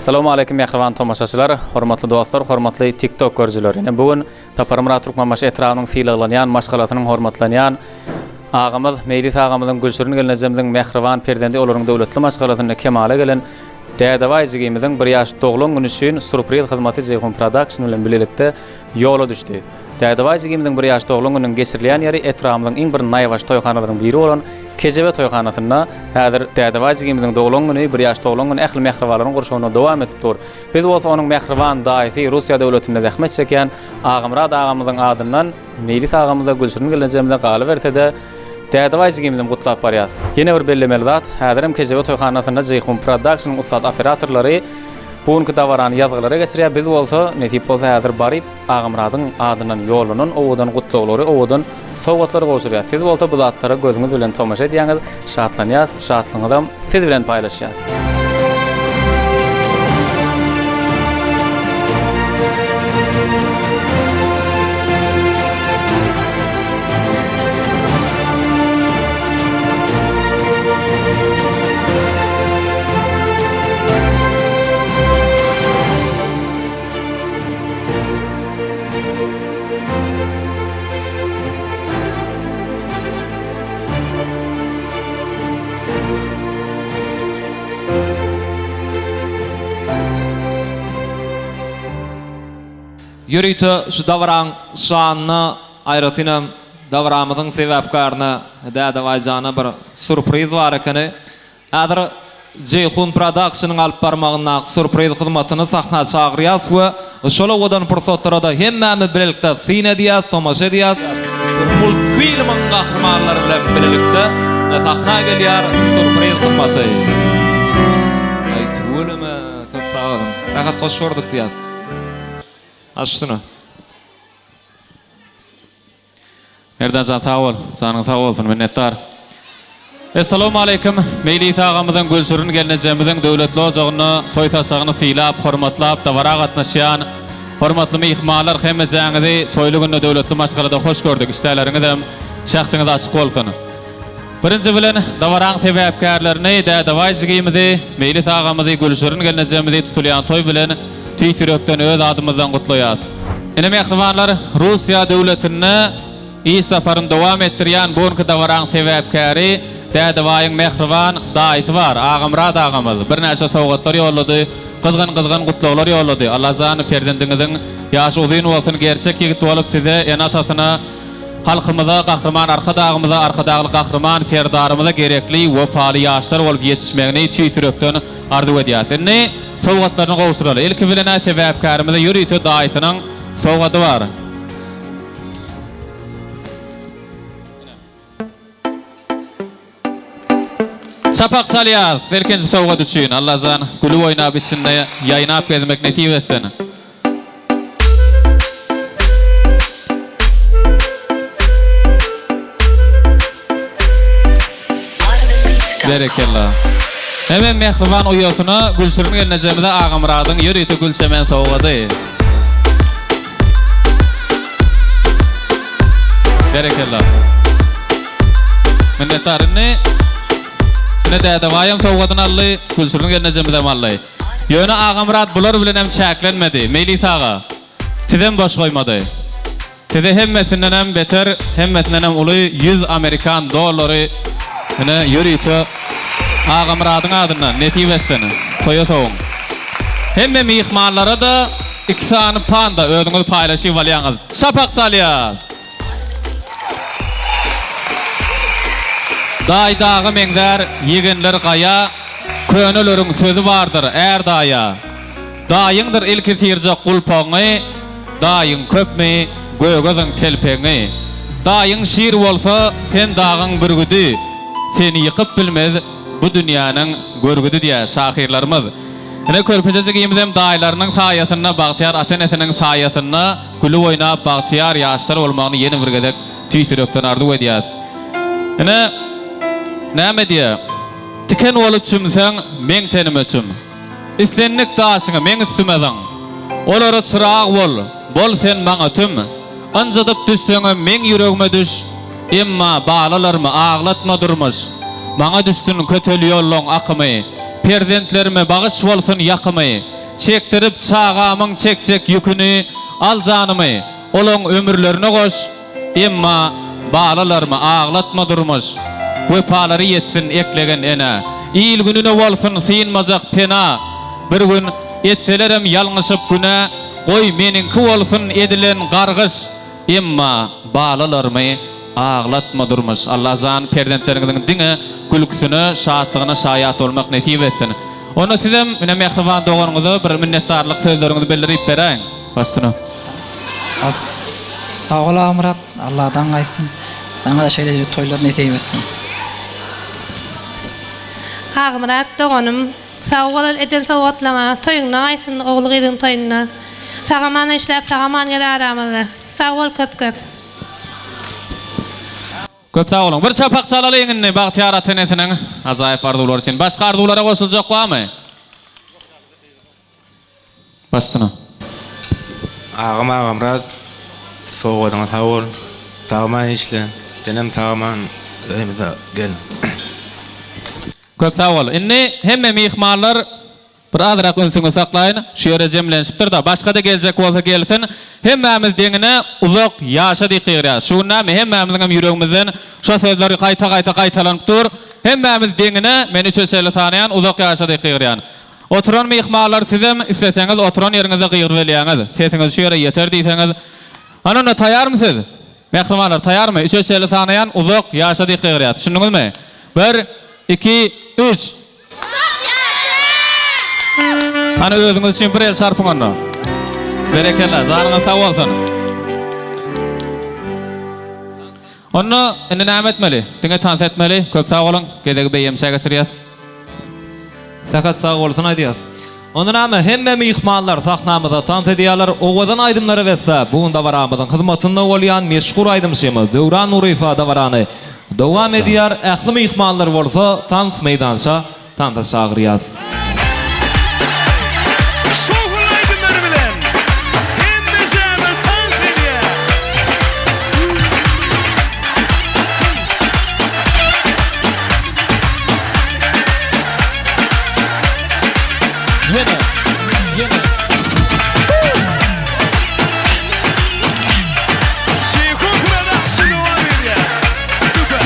Essalawmaleýkim mähriban tomaşaçylar, hormatly dostlar, hormatly TikTok görüjiler. Ine bu gün Saparmyrat Türkmenbaşy etrabynyň sylaglanýan maşgalasynyň hormatlanýan agamyz Meýlis agamyzyň Gülşirin gelnejemiziň mähriban perzendi olaryň döwletli maşgalasynda kemala gelen Dädebaý jigimiziň bir ýaş doglan güni üçin surpriz hyzmaty Jeýhun Production bilen bilelikde ýola düşdi. Dädebaý jigimiziň bir ýaş doglan gününiň geçirilýän ýeri etrabymyzyň iň bir naýbaşy toýhanalaryň biri bolan Kejebe toýhanasynda häzir Dädebaý jigimiziň doglan güni, bir ýaş doglan güni ähli mähribanlaryň gurşawynda dowam edip dur. Biz bolsa onuň mähriban daýysy Russiýa döwletinde zähmet çekýän Agamyrat agamyzyň adyndan Meýlis agamyza, Gülşirin gelnejemize galyberse-de Dädebaý jigimizem gutlap barýas. Ýene bir bellemeli zat, häzirem Kejebe toýhanasynda Jeýhun Production-yň ussat operatorlary bu günki dabarany ýazgylara geçirýär, biz bolsa, nesip bolsa häzir baryp, Agamyradyň adyndan ýollanan owadan gutlaglary, owadan sowgatlary gowşurýas. Siz bolsa bu zatlara gözüňiz bilen tomaşa edýäňiz, şatlanýas, şatlygyňyzam siz bilen paýlaşýas. Ýörite şu dabaraň şanyna, aýratynam dabaramyzyň sebäpkärine Dädebaýjana bir surpriz bar ekeni. Häzir Jeýhun Production-yň alyp barmagyndaky surpriz hyzmatyny sahna çagyrýas we şol owadan pursatlara-da hemmämiz bilelikde syn edýäs, tomaşa edýäs. Bir multfilmiň gahrymanlary bilen bilelikde sahna gelýär surpriz hyzmaty. Aý tüweleme, köp sag boluň. Sähet hoş gördük diýýäs. Aç şuny. Merdanjan sag bol, janyň sag bolsun, minnetdar. Essalawmaleýkim, Meýlis agamyzyň, Gülşirin gelnejemiziň döwletli ojagynda toý saçagyny sylap, hormatlap, dabara gatnaşýan hormatly myhmanlar hemmejäňizi toýly günde döwletli maşgalada hoş gördük, işdäleriňizem, şähdiňiz açyk bolsun. Birinji bilen dabaraň sebäpkärlerini Dädebaý jigimizi, Meýlis agamyzy, Gülşirin gelnejemizi tutulýan toý bilen tüýs ýürekden öz adymyzdan gutlaýas. Ine mähribanlar, Russiýa döwletinde iş saparyny dowam etdirýän bu günki dabaraň sebäpkäri Dädebaýyň mähriban daýysy bar, Agamyrat agamyz birnäçe sowgatlar ýollady, gyzgyn-gyzgyn gutlaglar ýollady. Allajan perzendiňiziň ýaşy uzyn bolsun, gerçek ýigit bolup size, ene-atasyna, Halkymyza, Gahryman Arkadagymyza, Arkadagly Gahryman Serdarymyza gerekli, wepaly ýaşlar bolup ýetişmegini tüýs ýürekden arzuw edýäs. Indi sowgatlaryny gowşuraly. Ilki bilen-ä sebäpkärimize ýörite daýysynyň sowgady bar. Çapak çalýas ilkinji sowgat üçin. Allajan gülüp oýnap içinde ýaýnap gezmek nesip etsin. Berekella. Hemem mähriban uýasyna Gülşirin gelnejemize Agamyradyň ýörite gül çemen sowgady. Berekella. Minnetdar. Indi ine Dädebaýam sowgadyny aldy, Gülşirin gelnejemizem aldy. Ýöne Agamyrat bular bilenem çäklenmedi. Meýlis aga, sizem boş goýmady. Size hemmesindenem beter, hemmesindenem uly 100 amerikan dollary ine ýörite Agamyradyň adyndan nesip etsin. Toýa sowuň. Hemme myhmanlara-da Iki sany panda özüňiz paýlaşyp alýaňyz. Çapak çalýas. Daý daga meňzär, ýegenler gaýa, Köneleriň sözi bardyr, är daýa. Daýyňdyr ilki syrjak gulpagyňy, Daýyň köpmi, göge zyň telpegiňi. Daýyň şir bolsa, sen dagyň bürgüdi, Seni ýykyp bilmez bu dünýäniň görgüdi diýýär şahyrlarymyz. Ine körpeje jigimizem daýylarynyň saýasynda bagtyýar ata-enesiniň saýasynda gülüp oýnap bagtyýar ýaşlar bolmagyny ýene bir gezek tüýs ýürekden arzuw edýäs. Ine näme diýýär? Tiken bolup çümseň meň tenime çüm. Islendik daşyňy meň üstüme zyň. Olara çyrag bol, bol sen maňa tüm. Ynjydyp düşseňem meň ýüregime düş. Emma balalarymy aglatma durmuş. Maňa düşsün kötel ýollaň akymy. Perzentlerime bagyş bolsun ýakymy. Çekdirip çagamyň çekjek ýüküni, Al janymy, olaň ömürlerine goş, Emma balalarymy aglatma durmuş. Wepalary ýetsin eklegen enä. Il-gününe bolsun synmajak pena. Bir gün etselerem ýalňyşyp günä, Goý meniňki bolsun edilen gargyş. Emma balalarymy aglatma durmuş. Allajan perzentleriňiziň diňe gülküsine, şatlygyna şaýat bolmak nesip etsin. Onda sizem ine mähriban doganyňyza bir minnetdarlyk sözleriňizi bildirip beräýiň. Başsyna. Az sag bol Agamyrat Alladan gaýtsyn saňada şeýleje toýlar nesip etsin. Agamyrat doganym sag bol eden sowgatlaňa toýuňda gaýtsyn ogul gyzyň toýunda sagaman işläp sagaman gel aramyzda sag bol köp köp. Köp sag boluň. Bir çapak çalalyň indi Bagtyýar ata-enesiniň ajaýyp arzuwlary üçin. Başga arzuwlara goşuljak barmy? Başsyna. Agam Agamyrat sowgadyňa sag bol. Sag-aman işle. Senem sag-aman öýümize gel. Köp sag bol. Indi hemme myhmanlar bir azrak ünsüňizi saklaýyn. Şu ýere jemlenişipdir-da. Başga-da geljek bolsa gelsin. Hemmämiz deňine uzak ýaşa diýip gygyrýas. Şu gün näme hemmämiziňem ýüregimizden şo sözler gaýta-gaýta gaýtalanyp dur. Hemmämiz deňine men üçe çenli sanaýan uzak ýaşa diýip gygyrýan. Oturan myhmanlar sizem isleseňiz oturan ýeriňizde gygyrybilýäňiz. Sesiňiz şu ýere ýeter diýseňiz. Hany onda taýarmy siz? Mähribanlar taýarmy? Üçe çenli sanaýan uzak ýaşa diýip gygyrýar. Düşündiňizmi? Bir, iki, üç! Uzak ýaşa! Hany özüňiz üçin bir el çarpyň onda. Berekella, janyňyz sag bolsun. Onda indi näme etmeli? Diňe tans etmeli. Köp sag boluň. Gezegi Beýemçä geçirýäs. Sähet sag bolsun aýdýas. Onda näme hemme myhmanlar sahnamyzda tans edýärler. Owadan aýdymlara besläp bu gün dabaramyzyň hyzmatynda bolýan meşhur aýdymçymyz Döwran Nuryýewa dabarany dowam edýär. Ähli myhmanlar bolsa tans meýdança Tansa çagyrýas. Şowhun aýdymlary bilen hemme jana tans berýär. Ýene, ýene. Jeýhun Production dowam edýär. Super.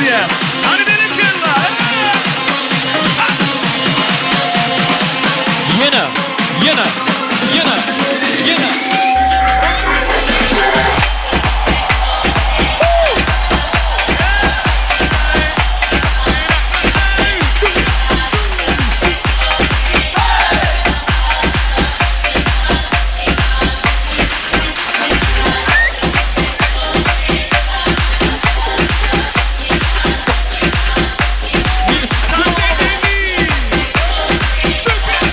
edýäs. Hany berekella! Hey! Ýene, ýene, ýene, ýene. Dans edeli! Süper!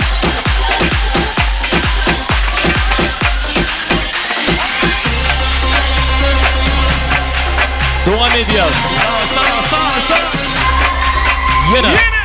Dowam edýäs. Sağ, sağ, sağ, sağ. Ýene. Ýene!